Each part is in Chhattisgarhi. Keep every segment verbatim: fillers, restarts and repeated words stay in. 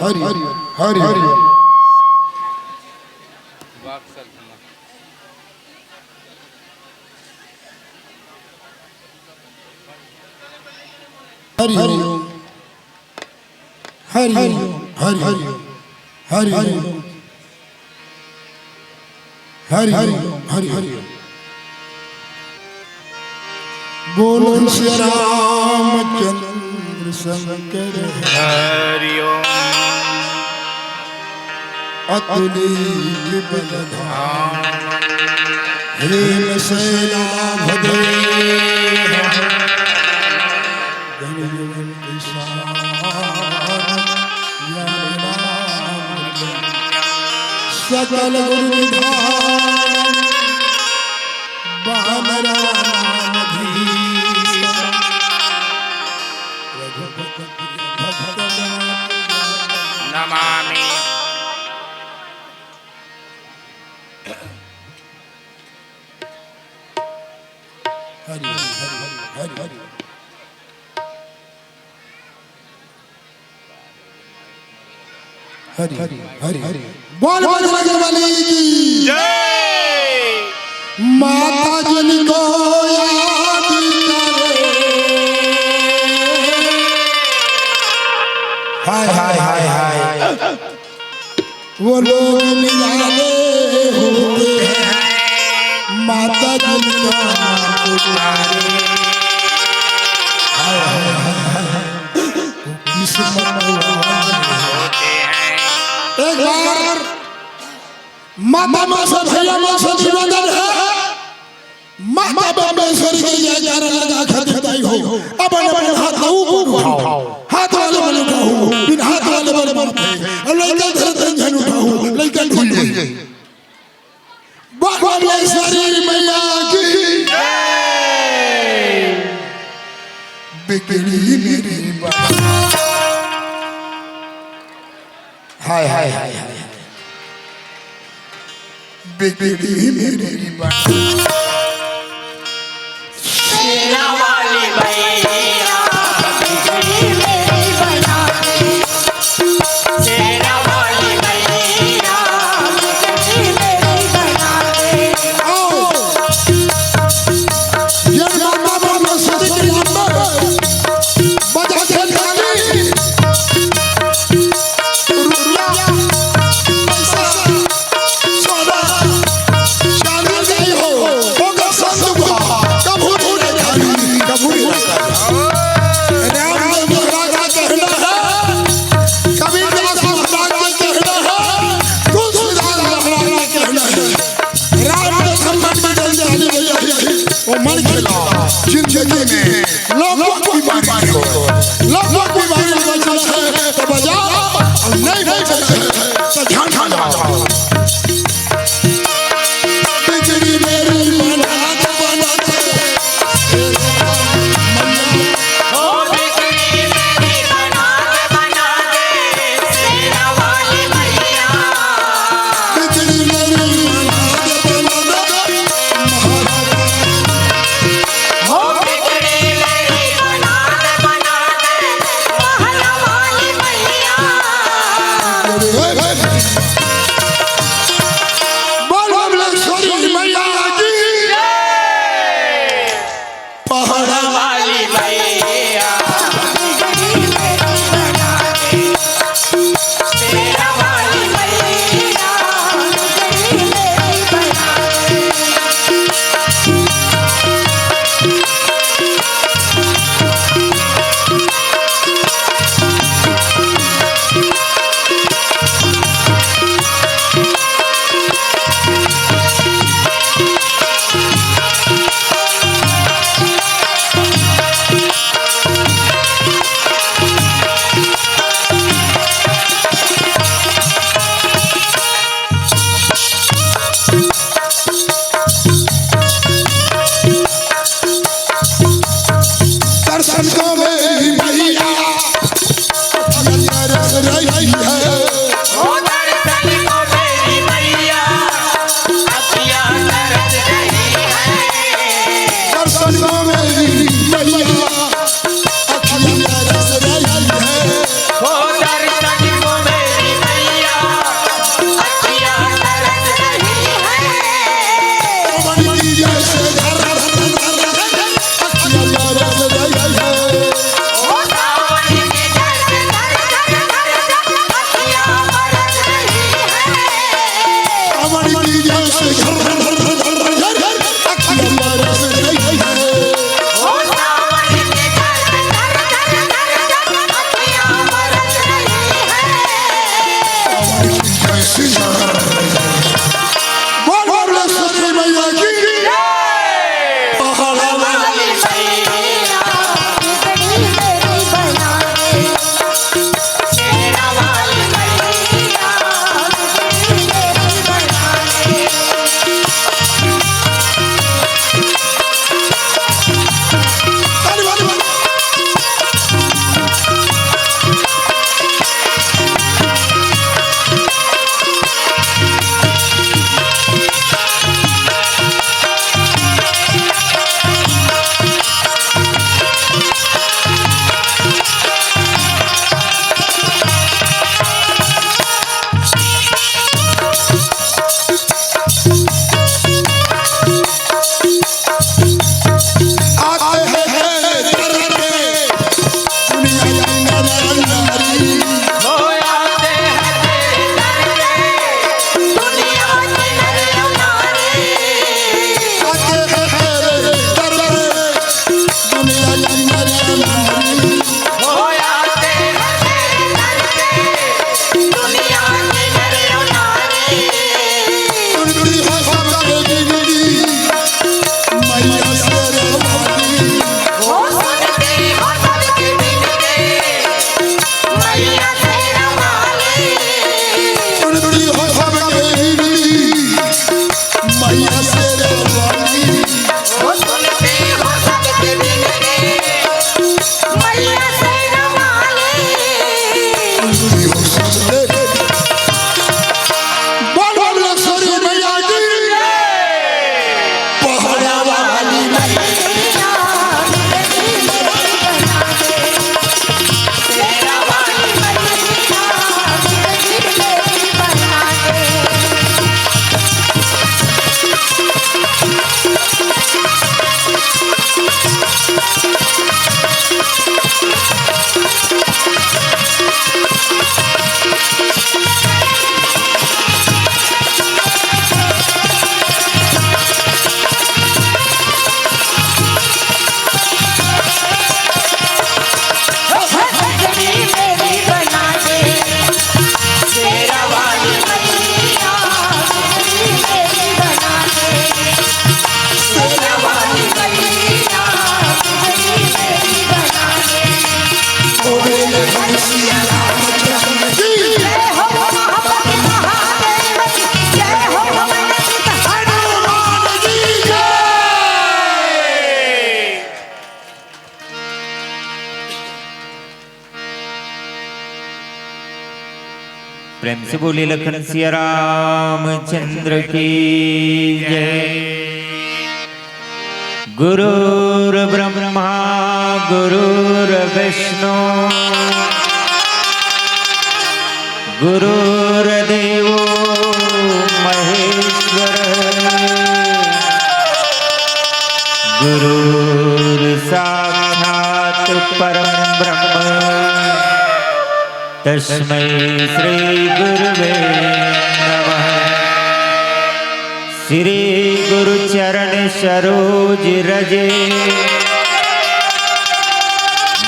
हरि हरि हरि। हरि ओम। हरि ओम। हरि ओम। हरि ओम। हरि हरि हरि हरि। बोलो श्री रामचंद्र शंकर। हरि ओम। अतुलित बल धाम। हेम शैलाभ देह। गण युगल विशाल। या राम। सकल गुण निधान। बानरानामधीश। रघुपति भक्त नमामि। हरि हरि हरि हरि हरि। हरि हरि हरि। बोल बजरंग बली की जय। माता जिनको याद करे। हाय हाय हाय हाय। वो लोग निराले होते हैं, माता जिनका नाम पुकारे। हाय, हाय, हाय, हाय। वो किस्मत वाले होते हैं। एक बार माता मन से, भैया मन से निवेदन है, माता बम्लेश्वरी के जयकारा लगा खातिर तैयार हो। अपन अपन हाथ ला ऊपर उठाओ, हाथ वाले मन उठाओ, बिन हाथ वाले मन मत उठाओ। अउ लइका धरे तेन झन उठाओ, लइका झन उठाओ। बोल बम्लेश्वरी मैया की जय। बिगड़ी मेरी बात। हाय हाय हाय हाय। बिगड़ी मेरी बात। शेरा वाली मैया, बिगड़ी मेरी बना दे। शेरा वाली मैया, बिगड़ी मेरी बना दे। आओ। ये मामा बाबा सदी के लंबर बजा के खाली रुपया, पैसा, सोना, चांदी नहीं हो। प्रेम से बोले लखन सिया रामचंद्र की जय। गुरुर्ब्रह्मा गुरुर्विष्णु गुरुर्देवो महेश्वर, गुरुर्साक्षात् परं ब्रह्म, तस्मै श्री गुरुवे नमः। श्री गुरु चरण सरोज रज,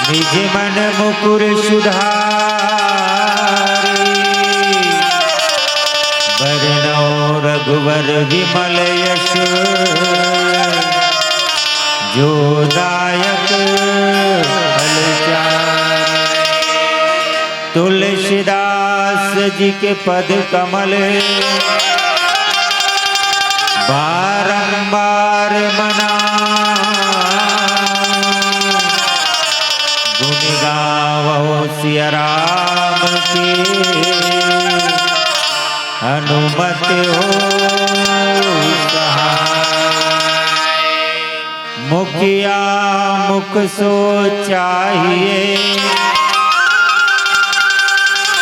निज मन मुकुर सुधारी। बरनउँ रघुवर विमल यश, जो दायक फल चारि। तुलसीदास जी के पद कमल बारंबार मनाउँ। गुण गावो सिया राम की, हनुमत हो सहाय। मुखिया मुख सो चाहिए,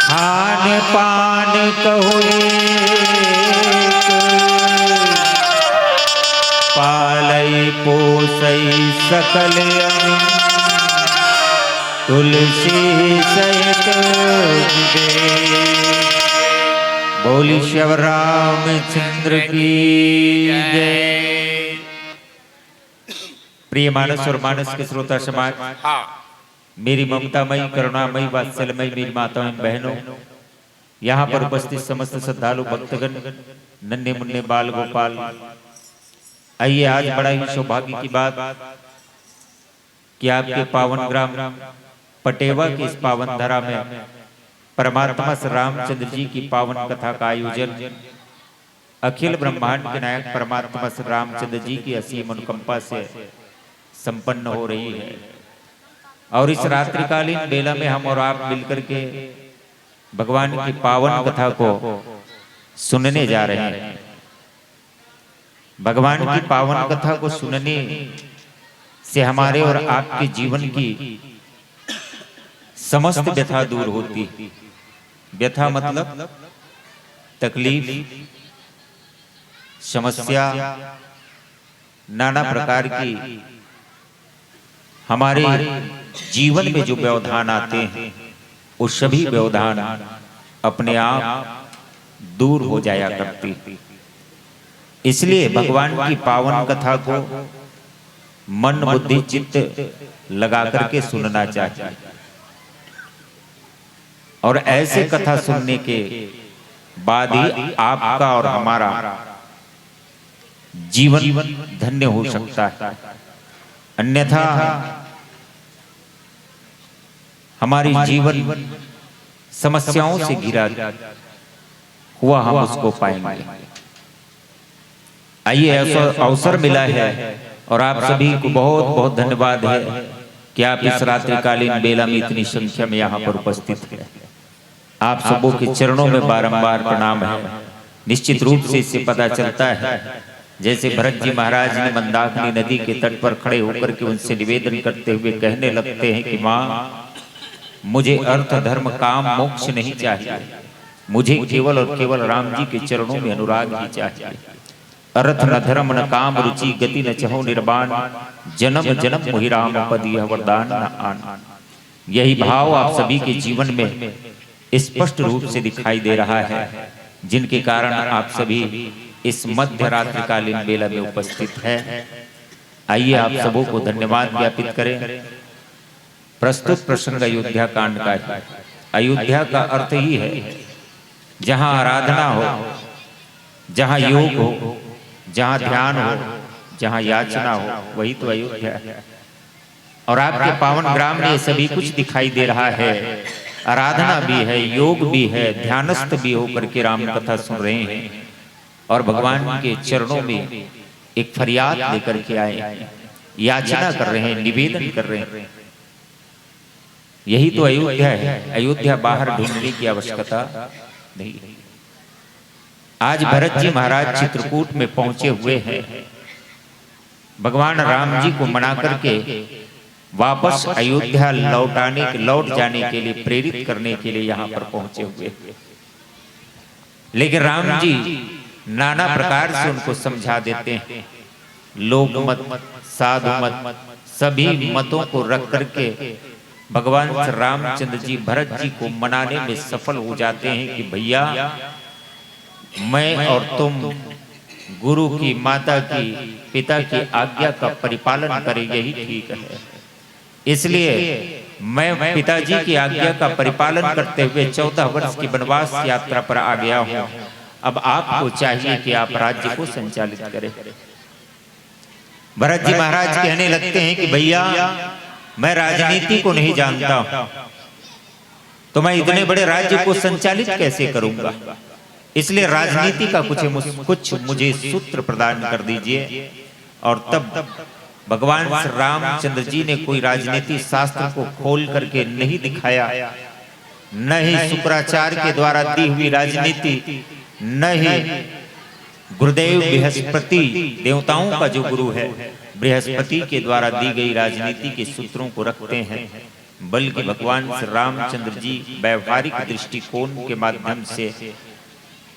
खान पान कहो एक। पालई पोसई सकल अंग, तुलसी सहित विवेक। बोली श्री रामचंद्र की जय। प्रिय मानस और मानस के श्रोता समाज, हाँ। मेरी ममतामयी, करुणामयी, वात्सल्यमयी मेरी माताओं एवं बहनों, यहाँ पर उपस्थित समस्त श्रद्धालु भक्तगण, नन्हे मुन्ने बाल गोपाल, आइए, आज बड़ा ही सौभाग्य की बात कि आपके पावन ग्राम पटेवा की इस पावन धरा में परमात्मा श्री रामचंद्र जी की पावन कथा का आयोजन अखिल ब्रह्मांड के नायक परमात्मा श्री रामचंद्र जी की असीम अनुकंपा से संपन्न हो रही है। और इस रात्रिकालीन बेला में हम और आप मिलकर के भगवान की पावन कथा को सुनने जा रहे हैं। भगवान की पावन कथा को सुनने से हमारे और आपके जीवन की समस्त व्यथा दूर होती। व्यथा मतलब तकलीफ, समस्या, नाना प्रकार की हमारे जीवन में जो व्यवधान आते हैं, वो सभी व्यवधान अपने आप दूर हो जाया करते। इसलिए भगवान की पावन कथा को मन बुद्धि चित्त लगा करके सुनना चाहिए। और ऐसे कथा सुनने के बाद ही आपका और हमारा जीवन धन्य हो सकता है, अन्यथा हमारी जीवन समस्याओं से घिरा हुआ हम उसको पाएंगे। आइए, ऐसा अवसर मिला है और आप सभी को बहुत बहुत धन्यवाद है कि आप इस रात्रिकालीन बेला में इतनी संख्या में यहाँ पर उपस्थित हैं। आप सबों के चरणों में बारंबार प्रणाम है। निश्चित रूप से इससे पता चलता है, जैसे भरत जी महाराज ने मंदाकिनी नदी के तट पर खड़े होकर के उनसे निवेदन करते हुए कहने लगते हैं कि माँ, मुझे अर्थ धर्म काम मोक्ष नहीं चाहिए, मुझे केवल और केवल राम जी के चरणों में अनुराग ही चाहिए। अर्थ न धर्म न काम रुचि गति न चहु निर्वाण, जन्म जन्म मोहि राम पद यह वरदान न आन। यही भाव आप सभी के जीवन में स्पष्ट रूप से दिखाई दे रहा है, जिनके कारण आप सभी इस मध्य रात्रिकालीन बेला में उपस्थित है। आइए, आप सबों को धन्यवाद ज्ञापित करें। प्रस्तुत प्रसंग अयोध्या कांड का है। अयोध्या का अर्थ ही है जहाँ आराधना हो, जहाँ योग हो, जहाँ ध्यान हो, जहाँ याचना हो, वही तो अयोध्या है। और आपके पावन ग्राम में सभी कुछ दिखाई दे रहा है। आराधना भी है, योग भी है, ध्यानस्थ भी होकर के राम कथा सुन रहे हैं और भगवान के चरणों में एक फरियाद लेकर के आए हैं, याचना कर रहे हैं, निवेदन कर रहे हैं। यही तो अयोध्या है। अयोध्या बाहर ढूंढने की आवश्यकता, नहीं है। आज भरत जी महाराज चित्रकूट में पहुंचे हुए हैं, भगवान राम जी को मना करके वापस अयोध्या लौटाने के, लौट जाने के लिए, प्रेरित करने के लिए यहाँ पर पहुंचे हुए हैं। लेकिन राम जी नाना प्रकार से उनको समझा देते हैं, लोक मत, साधु मत, सभी मतों को रख करके भगवान श्री रामचंद्र जी भरत जी को मनाने में सफल हो जाते हैं कि भैया, मैं और तुम गुरु की, माता की, पिता की आज्ञा का परिपालन करें, यही ठीक है। इसलिए मैं पिताजी की आज्ञा का परिपालन करते हुए चौदह वर्ष की वनवास यात्रा पर आ गया हूं। अब आपको चाहिए कि आप राज्य को संचालित करें। भरत जी महाराज कहने लगते हैं कि भैया, मैं राजनीति को नहीं जानता हूं, तो मैं इतने बड़े राज्य को संचालित कैसे करूंगा? इसलिए राजनीति का कुछ मुस-, कुछ मुझे सूत्र प्रदान कर दीजिए। और तब भगवान श्री रामचंद्र जी ने कोई राजनीति शास्त्र को खोल करके नहीं दिखाया, न ही शुक्राचार्य के द्वारा दी हुई राजनीति, न ही गुरुदेव बृहस्पति, देवताओं का जो गुरु है, बृहस्पति के द्वारा दी गई राजनीति के सूत्रों को रखते हैं, बल्कि भगवान श्री रामचंद्र जी व्यावहारिक दृष्टिकोण के माध्यम से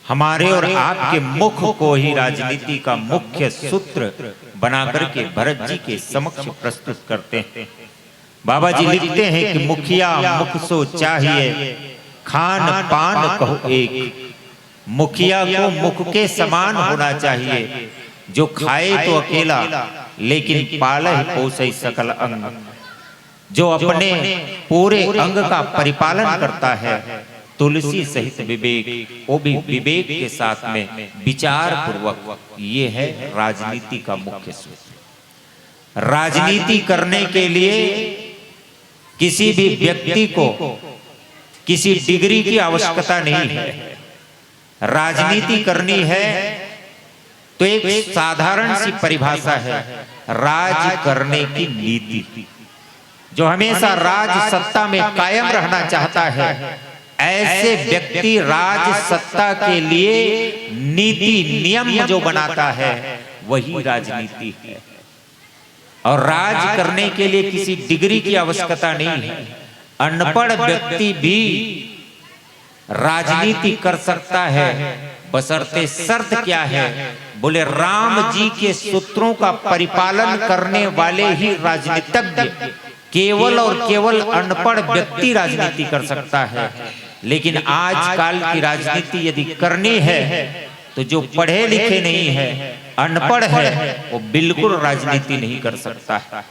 हमारे और आपके मुख को ही राजनीति का मुख्य सूत्र बना करके भरत जी के समक्ष प्रस्तुत करते हैं। बाबा जी लिखते हैं कि मुखिया मुख सो चाहिए, खान पान कहो एक। मुखिया को मुख के समान होना चाहिए, जो खाए तो अकेला, लेकिन पालहि पोसै सकल अंग। जो अपने पूरे अंग का परिपालन करता है, तुलसी सहित विवेक, वो भी विवेक के साथ में विचार पूर्वक। ये है राजनीति का मुख्य सूत्र। राजनीति करने के लिए किसी भी व्यक्ति को किसी डिग्री की आवश्यकता नहीं है। राजनीति करनी है तो एक साधारण सी परिभाषा है, राज करने की नीति। जो हमेशा राज सत्ता में कायम रहना चाहता है, ऐसे व्यक्ति राज सत्ता के लिए नीति नियम जो बनाता है, वही राजनीति है। और राज करने के लिए किसी डिग्री की आवश्यकता नहीं है। अनपढ़ व्यक्ति भी राजनीति कर सकता है, बशर्ते शर्त क्या है? बोले, राम जी के सूत्रों का परिपालन करने वाले ही राजनीतिज्ञ, केवल और केवल अनपढ़ व्यक्ति राजनीति कर सकता है। लेकिन आजकल की राजनीति यदि करनी है तो जो पढ़े लिखे नहीं है, अनपढ़ है, वो बिल्कुल राजनीति नहीं कर सकता है।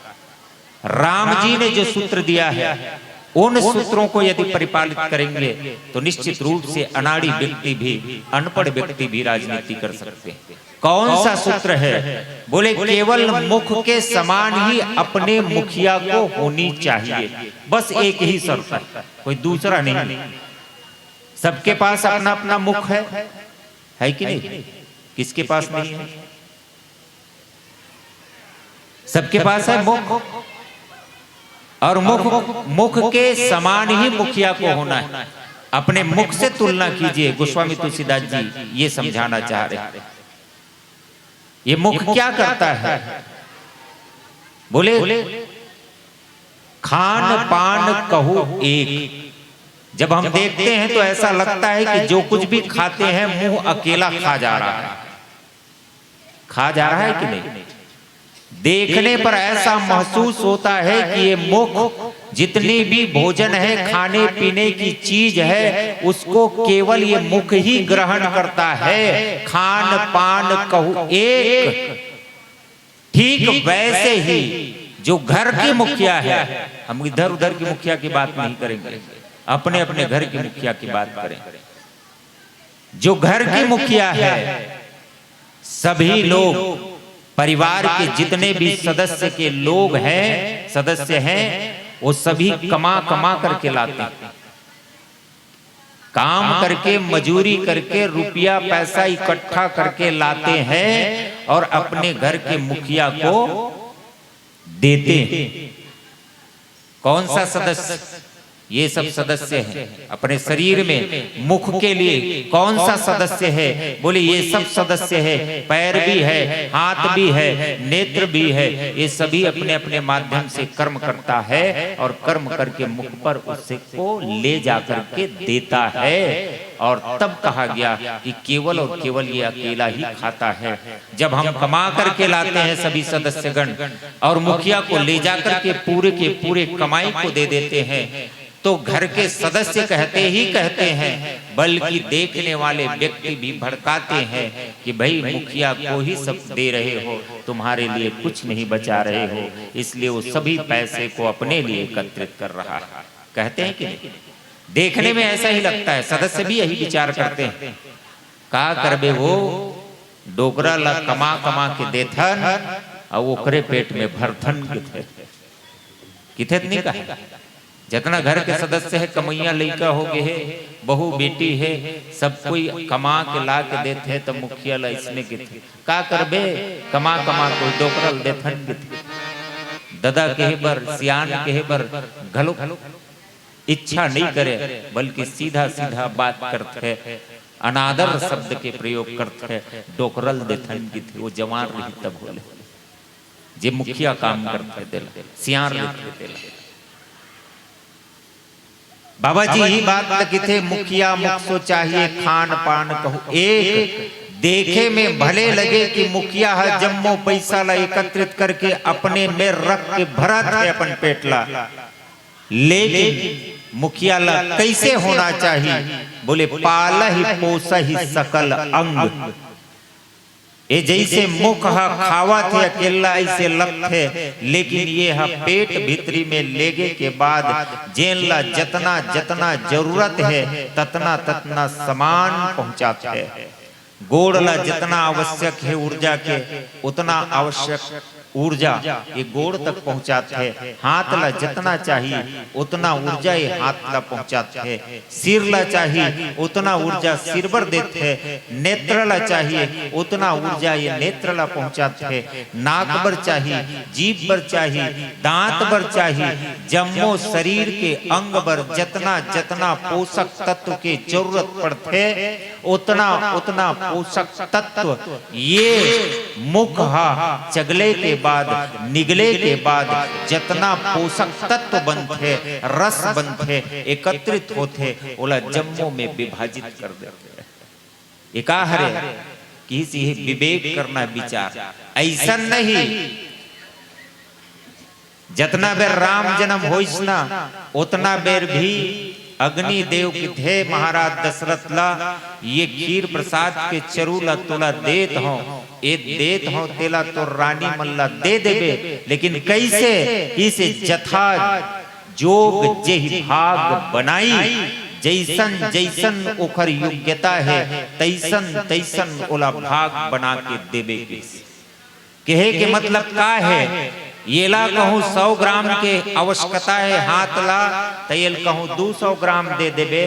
राम जी ने जो सूत्र दिया है, उन सूत्रों को यदि परिपालित करेंगे तो निश्चित रूप से अनाड़ी व्यक्ति भी, अनपढ़ व्यक्ति भी राजनीति कर सकते हैं। कौन सा सूत्र है? बोले, केवल मुख के समान ही अपने मुखिया को होनी चाहिए। बस एक ही शर्त है, कोई दूसरा नहीं। सबके पास अपना अपना मुख है, है कि नहीं? किसके पास नहीं है? सबके पास है मुख। और मुख, मुख के समान ही मुखिया को होना है। अपने मुख से तुलना कीजिए, गोस्वामी तुलसीदास जी ये समझाना चाह रहे हैं। ये मुख क्या करता है? बोले, खान पान कहु एक। जब हम देखते हैं तो ऐसा लगता है कि जो कुछ भी खाते हैं, मुंह अकेला खा जा रहा है। खा जा रहा है कि नहीं? देखने पर ऐसा महसूस होता है कि ये मुख, जितनी भी भोजन है, खाने पीने की चीज है, उसको केवल ये मुख ही ग्रहण करता है। खान पान कहु एक। ठीक वैसे ही जो घर की मुखिया है, हम इधर उधर की मुखिया की बात नहीं करेंगे, अपने अपने घर की मुखिया की बात करें। जो घर की मुखिया है, सभी लोग, परिवार के जितने भी सदस्य के लोग हैं, सदस्य हैं, वो सभी कमा कमा करके लाते हैं। काम करके, मजूरी करके, रुपया पैसा इकट्ठा करके लाते हैं और अपने घर के मुखिया को देते हैं। कौन सा सदस्य? ये सब सदस्य हैं। अपने शरीर में मुख के लिए कौन सा सदस्य है? बोले, ये सब सदस्य है। पैर भी है, हाथ भी है, नेत्र भी है। ये सभी अपने अपने माध्यम से कर्म करता है और कर्म करके मुख पर उससे को ले जा करके देता है। और तब कहा गया कि केवल और केवल ये अकेला ही खाता है। जब हम कमा करके लाते हैं सभी सदस्यगण और मुखिया को ले जा करके पूरे के पूरे कमाई को दे देते हैं, तो घर के सदस्य कहते ही कहते हैं, बल्कि देखने वाले व्यक्ति भी भड़काते हैं कि भाई, मुखिया को ही सब दे रहे हो, तुम्हारे लिए कुछ नहीं बचा रहे हो। इसलिए वो सभी पैसे को अपने लिए एकत्रित कर रहा है। कहते हैं कि नहीं? देखने में ऐसा ही लगता है, सदस्य भी यही विचार करते हैं। का करबे वो, डोकरा ला कमा कमा के देथन, अउ ओकरे पेट में भरथन किथे, किथे त नहीं कहा। जतना घर के सदस्य है, कमैया लइका हो गए है, बहू बेटी है, सब कोई कमा के ला के देथे, त मुखिया ला इसने किथे, का करबे, कमा कमा कोई डोकरा ल देथन किथे। ददा कहे बर, सियान कहे बर घलो इच्छा नहीं करे, बल्कि सीधा सीधा बात करथे। अनादर शब्द के प्रयोग करथे। डोकरल देथन किथे, वो जवान रही तब होले, जे मुखिया काम करथे तेला, सियान रहिथे तेला। बाबा जी ही बात ल किथे, मुखिया मुख सो चाहिए खान पान कहूँ एक। देखे में भले लगे कि मुखिया ह जम्मो पैसा ला एकत्रित करके अपने में रख के भरत है अपन पेट ला, लेकिन मुखिया ला कैसे होना चाहिए? बोले, पालहि पोसहि सकल अंग। ये जैसे मुख ह खावत हे अकेला, ऐसे लगथे, लेकिन ये ह पेट भीतरी में लेगे के बाद जेन ला जतना जतना जरूरत है, ततना ततना सामान पहुंचात है। गोड़ ला जितना आवश्यक है ऊर्जा के, उतना आवश्यक ऊर्जा ये गोड़ तक पहुंचात है। हाथ ला जितना चाहिए उतना ऊर्जा ये हाथ ला पहुंचात है। सिर ला चाहिए उतना ऊर्जा सिर बर देत है। नेत्र ला चाहिए उतना ऊर्जा ये नेत्र ला पहुंचात है। नाक बर चाहिए, जीभ बर चाहिए, दांत बर चाहिए, जम्मो शरीर के अंग बर जतना जतना पोषक तत्व के जरूरत पड़थे, उतना उतना पोषक तत्व ये मुख हा चगले के बाद, निगले के बाद जतना पोषक तत्व बनथे, रस बनथे, एकत्रित होथे, ओला जम्मो में विभाजित कर देथे। ये का हरे? किसी विवेक करना विचार। ऐसा नहीं, जतना बेर राम जन्म होइस ना, ओतना बेर भी अग्नि देव किथे महाराज दशरथ ला, ये खीर प्रसाद के चरू ला तोला देत हौं, ये देत हौं, तेला तोर रानी मन ला दे देबे। लेकिन कैसे? इसे जथा जोग जेहि भाग बनाई, जैसन जैसन ओखर योग्यता है, तैसन तैसन ओला भाग बना के देबे किस। कहे के मतलब का है? येला कहूँ सौ ग्राम के आवश्यकता है हाथ ला, त येल कहूँ दू सौ ग्राम दे देबे,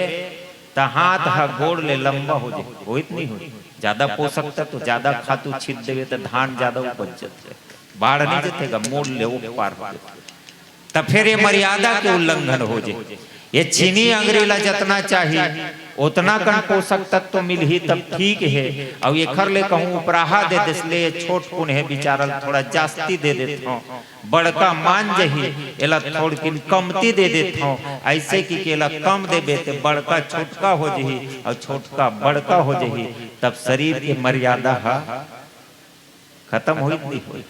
त हाथ ह गोड़ ले लंबा हो जाए, होइत नहीं हो? ज्यादा पोषक तत्व, ज्यादा खातू छीट देबे, त धान ज्यादा उपज जाथे, बाढ़ नहीं जथे गा, मोड़ ले ओ पार हो जाथे। त फिर ये मर्यादा के उल्लंघन हो जाए। ये छीनी अंगरी ला जतना चाहिए, ओतना कन पोषक तत्व मिलही तब ठीक है। अउ एखर ले कहूँ उपराहा दे देस ले, ये छोट कुन है बिचारा ल थोड़ा जास्ती दे देत हौं, बड़का मान जही, एला थोड़किन कमती दे देत हौं। ऐसे कि एला कम देबे ते बड़का छोटका हो जही अउ छोटका बड़का हो जही, तब शरीर के मर्यादा हा खत्म होई कि नहीं होई?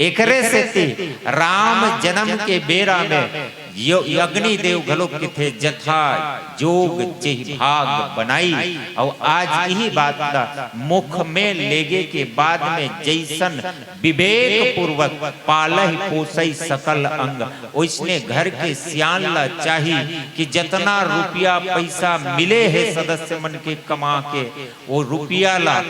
एकरे सेती राम जन्म के बेरा में यो अग्नि देव घलो किथे, जथा जोग जेहि भाग बनाई। अउ आज इही बात ला मुख में लेगे के बाद में जैसन विवेक पूर्वक पालहि पोसई सकल अंग, ओइसने घर के सियान ला चाही कि जतना रुपया पैसा मिले हे सदस्य मन के कमा के, वो रुपया ला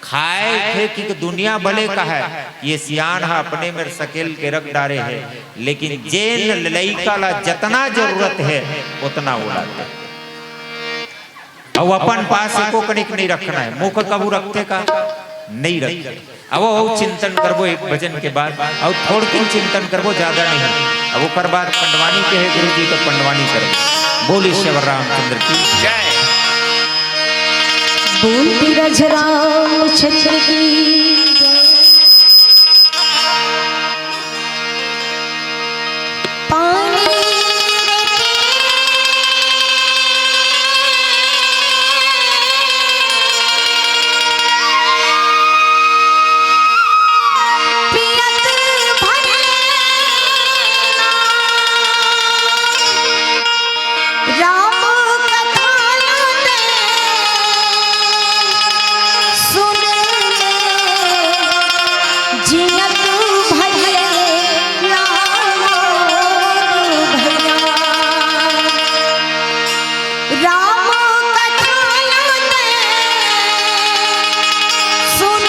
खाए थे कि दुनिया भले कहे कि ये सियान ह अपने मेर सकेल के रख डारे हे, लेकिन जेन लइका ला जतना जरूरत हे, उतना उड़ाते। अउ अपन पास एको कनिक नहीं रखना है। मुख कभू रखते का? नहीं रख। अब वो चिंतन करबो एक भजन के बाद, अउ थोड़किन चिंतन करबो, ज्यादा नहीं। अब ओकर बाद पंडवानी के हे गुरु जी, तो पंडवानी करबो। बोले श्री रामचंद्र की जय। बोल तीरथ रामचंद्र की जय। पानी पियत भले ना, राम कथा न ते सुन ले, जियत भले ना मोर भैया। राम कथा न ते सुन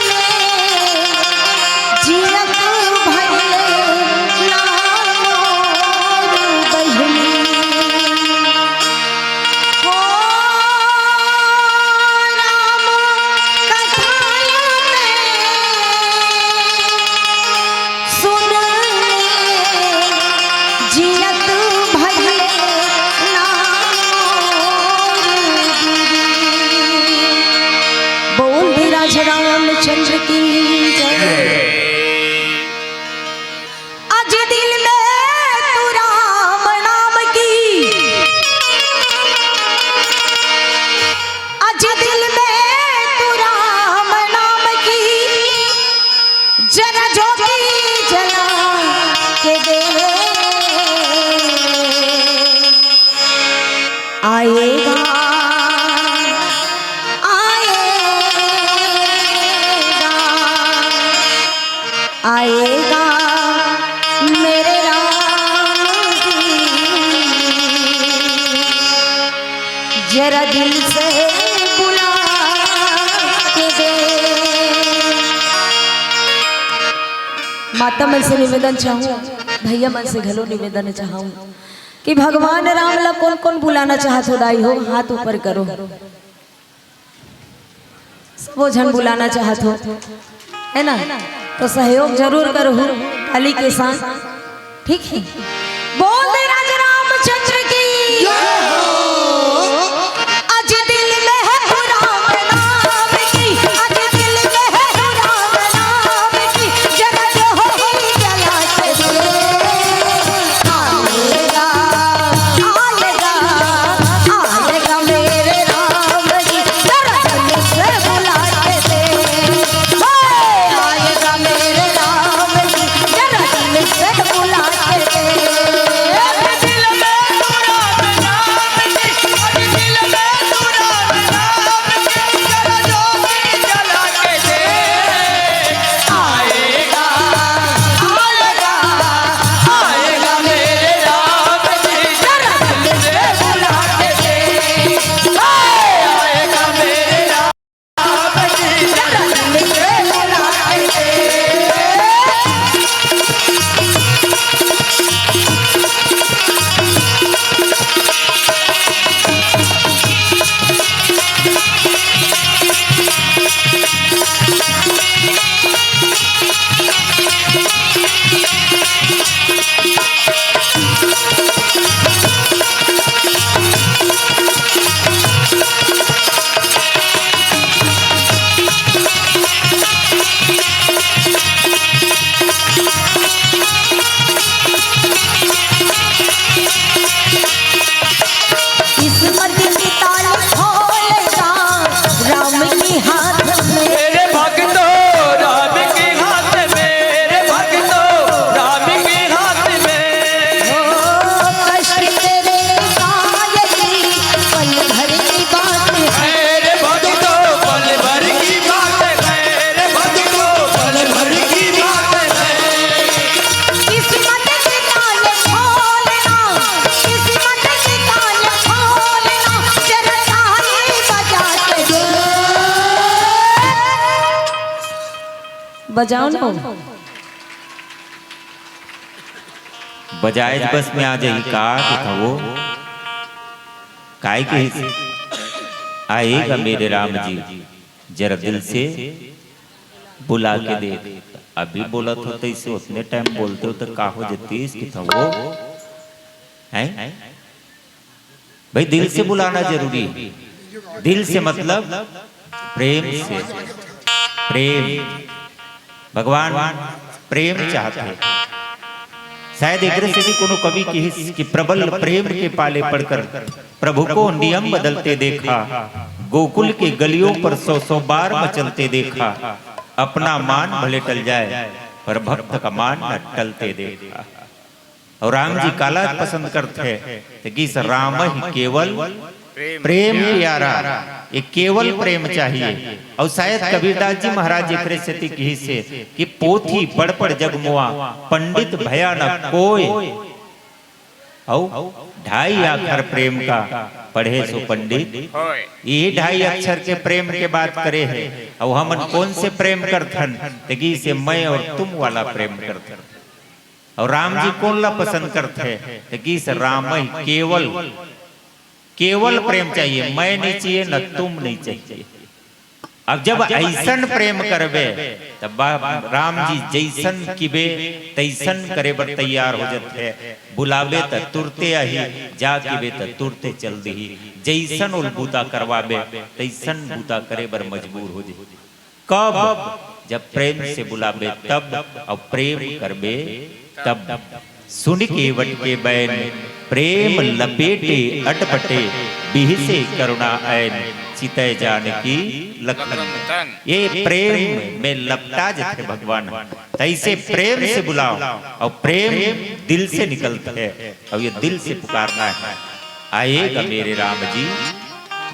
ले, जियत भले ना मोर बहिनी। हो राम कथा न ते सुन ले, जियत भले ना मोर दीदी। बोल धीरज रामचंद्र की जय। अज दिल में तू राम नाम की, अज दिल में तू राम नाम की, जरा ज्योति जला के दे। आएगा, आएगा, आएगा मेरे राम जी। जरा दिल से बुला के दे। माता मन से निवेदन चाहूँ, भैया मन से घलो निवेदन चाहूँ कि भगवान राम ला कोन कोन बुलाना चाहत हो दाई हो, हाथ ऊपर करो। सबो झन बुलाना चाहत हो, है ना? तो सहयोग जरूर करहू काली के साथ, ठीक है? बोल दे राजा रामचंद्र की। अज दिल में है राम नाम की, अज दिल में है राम नाम की, जरा ज्योति जला के दे। आएगा, आएगा, आएगा मेरे राम जी, जरा दिल से बुला के दे। हाय, आएगा मेरे राम जी, जरा दिल से बुला के दे। किस्मत की ताला खोलेगा राम के हाथ में। मेरे भक्तों, राम के हाथ में, मेरे भक्तों, राम के हाथ में। ओ, कष्ट तेरे कायली, पल भर की बात है। मेरे भक्तों, पल भर की बात है, मेरे भक्तों, पल भर की बात है। किस्मत के ताले खोलना, किस्मत के ताले खोलना, जरा ताली बजा के दे। बजाओ ना। बजाए बस में आ जाई का दिखाओ। काय के आएगा मेरे राम जी। जरा दिल से बुला के देख। अभी बोलत हो तइसे, उतने टाइम बोलते हो तो का हो जतीस कि था वो, हैं? भाई, दिल से बुलाना जरूरी है। दिल से मतलब प्रेम से। प्रेम, भगवान प्रेम चाहते हैं। शायद एकरे से भी कोनो कवि किहिस कि प्रबल प्रेम के पाले पड़कर प्रभु को नियम बदलते देखा, गोकुल के गलियों पर सौ सौ बार मचलते देखा। अपना मान भले टल जाए, पर भक्त का मान न टलते देखा। और राम जी काला पसंद करथे, त किहिस राम ही केवल प्रेम प्यारा, ये केवल प्रेम चाहिए। और शायद कबीरदास जी महाराज एकरे सेती किहिस हे कि पोथी पढ़ पढ़ जग मोआ, पंडित भया न कोय। और ढाई आखर प्रेम का पढ़े सो पंडित। होय। ये ढाई अक्षर के प्रेम के बात करे हे। और हमन कौन से प्रेम करथन? त किहिस हे मैं और तुम वाला प्रेम करथन। और राम जी कोन ला पसंद करथे? त किहिस हे राम ही केवल, केवल प्रेम चाहिए, मैं नहीं चाहिए, न तुम नहीं चाहिए। अब जब ऐसन प्रेम करबे, तब बा-, राम जी जैसन किबे, तैसन करे बर तैयार हो जथे। बुलाबे त तुरते आही, जा किबे त तुरते चल दिही। जैसन ओल बूता करवाबे, तैसन बूता करे बर मजबूर हो जही। कब? जब प्रेम से बुलाबे तब, और प्रेम करबे तब। सुनि केवट के बैन, प्रेम लपेटे अटपटे, बिहसे करुणा ऐन, चितै जानकी लखन। ये प्रेम में लपटा जथे भगवान। तैसे प्रेम से बुलाओ, और प्रेम दिल से निकलता है, और ये दिल से पुकारना है, आएगा मेरे राम जी,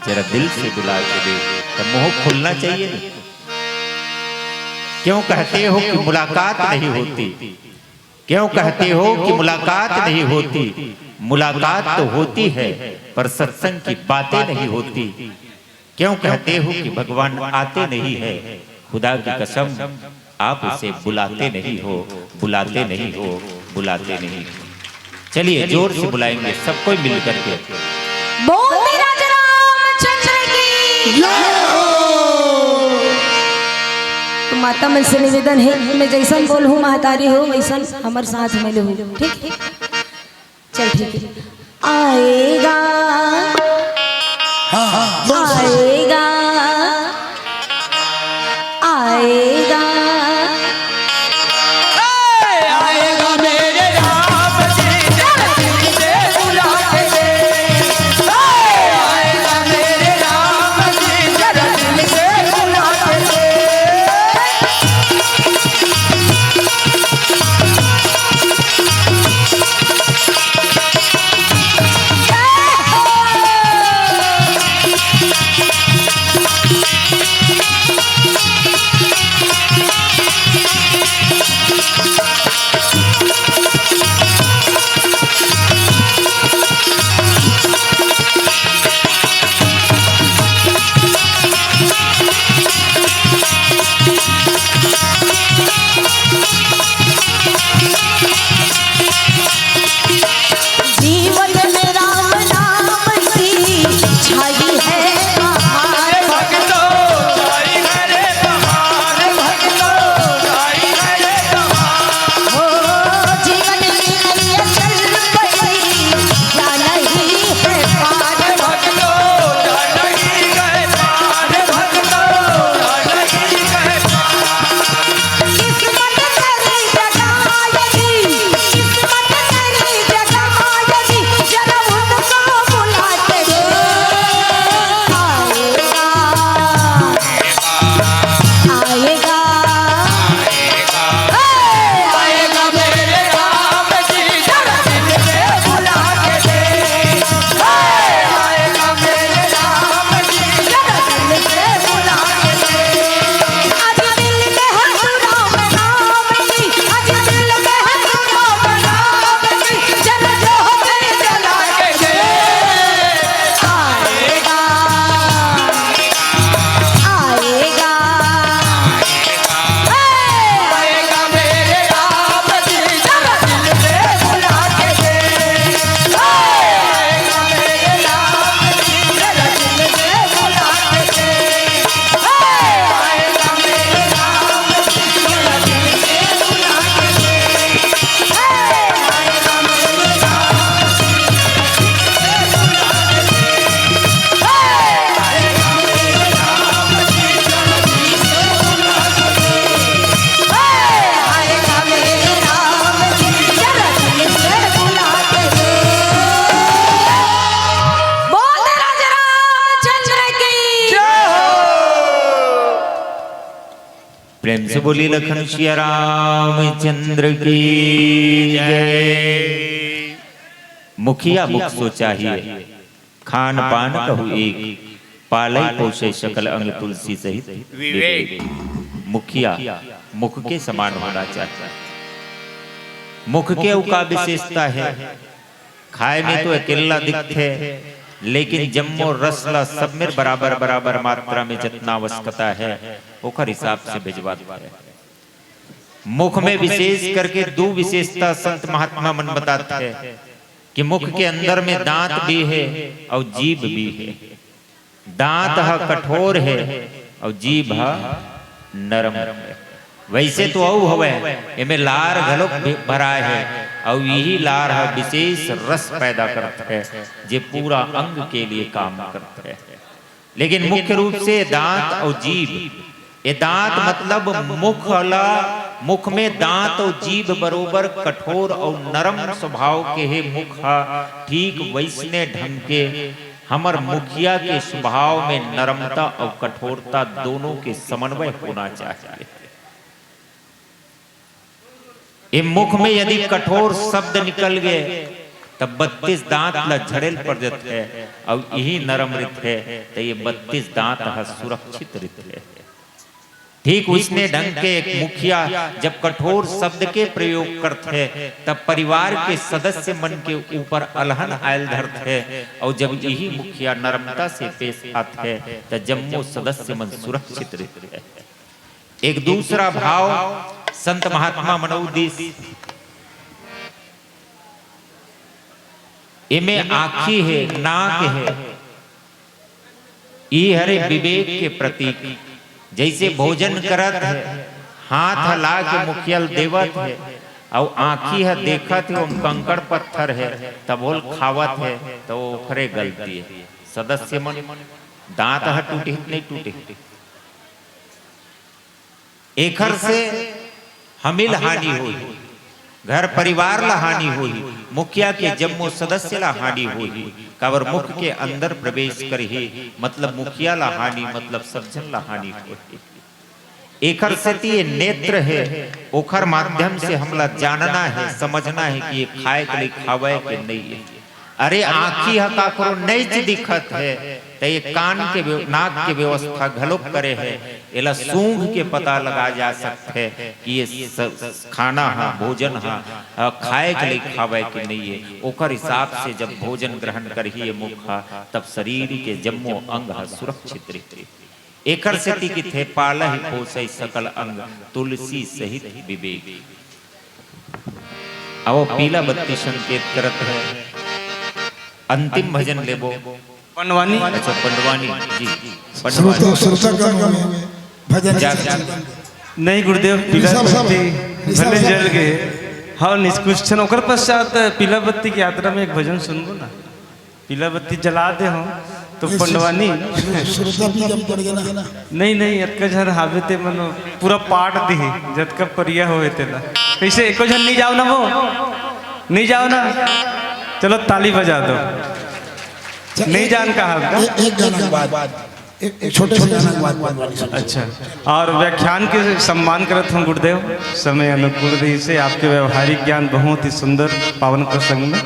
जरा दिल से बुला के दे। तो मुंह खुलना चाहिए ना। क्यों कहते हो कि मुलाकात नहीं होती? क्यों कहते हो कि मुलाकात नहीं होती? मुलाकात तो होती है, पर सत्संग की बातें नहीं होती। क्यों कहते हो कि भगवान आते नहीं है? खुदा की कसम, आप उसे बुलाते नहीं हो, बुलाते नहीं हो, बुलाते नहीं हो। चलिए, जोर से बुलाएंगे सब कोई मिल करके। बोल दे राजा रामचंद्र की। जय हो। तो माता मन से निवेदन है, मैं जैसन बोलहूँ महतारी हो, वैसन हमर साथ में लेहू, ठीक? चल, ठीक है। आएगा, हाँ, हाँ, जोर से। आएगा, आएगा। आएगा मेरे राम जी, जरा दिल से बुला के दे। आएगा मेरे राम जी, जरा दिल से बुला के दे। प्रेम से बोलिए लखन सिया रामचंद्र की जय। मुखिया मुख सो चाहिए, खान पान कहु एक, पालई पोषे सकल अंग तुलसी सहित विवेक। मुखिया मुख के समान होना चाहिए। मुख के अउ का विशेषता है? खाए में तो अकेला दिखथे, लेकिन जम्मो रस ला सब में बराबर बराबर मात्रा में जतना आवश्यकता है, ओकर हिसाब से भिजवात है। मुख में विशेष करके दू विशेषता संत महात्मा मन बताथे कि मुख के अंदर में दांत भी है अउ जीभ भी है। दांत ह कठोर है अउ जीभ ह नरम है। वैसे तो अउ हवय, एमे लार घलोक भी भराए है अउ यही लार ह विशेष रस पैदा करत है, जे पूरा अंग के लिए काम करत है। लेकिन मुख्य रूप से दांत अउ जीभ, ये दांत मतलब मुख ला, मुख में दांत अउ जीभ बरोबर कठोर अउ नरम स्वभाव के हे मुख ह, ठीक वैसने ढंग के हमर मुखिया के स्वभाव में नरमता अउ कठोरता दोनों के समन्वय होना चाहिए। ये मुख में यदि कठोर शब्द निकल गए, तब बत्तीस दांत ला झड़ेल पड़ जात है, अउ यही नरम रित है, तो ये बत्तीस दांत ह सुरक्षित रित है। ठीक उसने ढंग के एक मुखिया जब कठोर शब्द के प्रयोग करत है, तब परिवार के सदस्य मन के ऊपर अलहन आयल धरत है, और जब यही मुखिया नरमता से पेश आत है, त जम्मो सदस्य मन सुरक्षित रहत है। एक दूसरा भाव संत महात्मा मनऊ दिस, एमे आँखी है, नाक है, ई हरे विवेक के प्रतीक। जैसे भोजन करत है, हाथ हला के मुखिया ल देवत है, अउ आँखी ह देखत है, ओम कंकड़ पत्थर है, तब ओल खावत है, तो ओखरे गलती है। सदस्य मन, दांत ह टूटे नहीं टूटे, एखर से हमिल हानि होही, घर परिवार ला हानि होही, मुखिया के जम्मो सदस्य ला हानि होही। काबर मुख के अंदर प्रवेश करही, मतलब मुखिया ला हानि, मतलब सब झन ला हानि होही। एखर सेती ये नेत्र है, ओखर माध्यम से हमला जानना है, समझना है कि ये खाए के लिए खावे के नहीं है। अरे, आँखी ह काकरो नइच दिखत हे, त ये कान के व्य-, नाक के व्यवस्था घलोक करे हे। एला सूंघ के पता लगा जा सकत हे कि ये स-, खाना ह, भोजन ह, अ, खाए के लइक खावय के नइये। ओकर हिसाब से जब भोजन ग्रहण करही ये मुख ह, तब शरीर के जम्मो अंग ह सुरक्षित रहिथे। एकर सेती किथे, "पालहि पोसइ सकल अंग, तुलसी सहित विवेक।" अब वो पीला बत्ती संकेत करत हे, अंतिम भजन लेबो। पंडवानी। अच्छा, पंडवानी जी, पंडवानी। श्रोता, श्रोता का नाम है, भजन जा, जा। नहीं गुरुदेव, पीला ऋषभ, बत्ती ऋषभ, भले ऋषभ। जल गए। हाँ, निष्कुष्ठन, ओकर पश्चात पीला बत्ती की यात्रा में एक भजन सुनबो ना। पीला बत्ती जला दे हो, तो पंडवानी। श्रोता भी जम पड़ गया ना। नहीं, नहीं, अतका झन हावे ते मनो पूरा पाट दिही, जतका परिया होए तेला। कैसे एको झन नहीं जाओ ना वो? नहीं जाओ ना? चलो ताली बजा दो। चल, नहीं एक, जान का हाल का? एक, एक गाना के बाद, एक, एक छोटे से गाना के बाद पंडवानी सुनते हैं। अच्छा, और व्याख्यान के सम्मान करत हूँ गुरुदेव, समय अनुकूल रही से आपके व्यवहारिक ज्ञान बहुत ही सुंदर पावन प्रसंग में।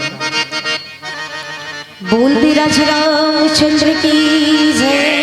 बोल बिराज रामचंद्र की जय।